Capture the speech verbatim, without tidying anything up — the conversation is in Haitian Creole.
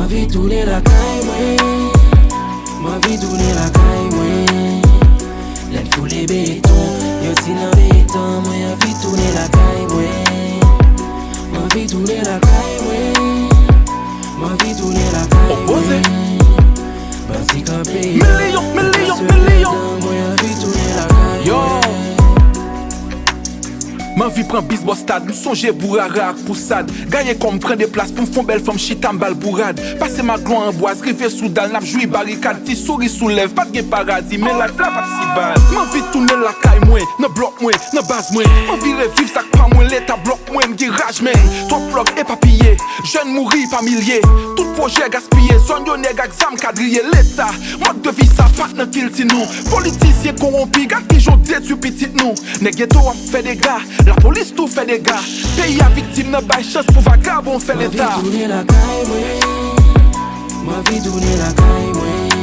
Anvi tounen lakay mwen. M anvi tounen lakay mwen. Lè n foule beton, yo ti nan beton, mwen anvi tounen lakay mwen. M anvi tounen lakay mwen. M anvi tounen lakay mwen. Bandi kanpe. Milyon, milyon, milyon. Mwen anvi tounen lakay mwen. M anvi pran bis bò stad, m sonje Bourara ak Pousad. Gaye kò m pran de plas pou m fon bèl fanm chita m bal bourad. Pase Maglon Anbwaz, rive sou dal, n ap jwi barikad. Ti souri sou lèv, pa t gen paradi, men life la pa t si bad. M anvi tounen lakay mwen, nan blòk mwen, nan baz mwen. M anvi reviv sa k pa mwen, leta blòk mwen, m gen raj men. Twòp blòk epapiye, jèn mouri pa milye. Tout pwojè gaspiye, zòn yo nèg ak zam kadriye. Leta, mòd de vi sa pa t nan kilti nou. Politisyen kowonpi, gad kijan w detwi pitit nou. Nèg geto ap fè dega, lapolis tou fè dega. Peyi a viktim nan bay chans pou vagabon fè leta. M anvi tounen lakay mwen. M anvi tounen lakay mwen.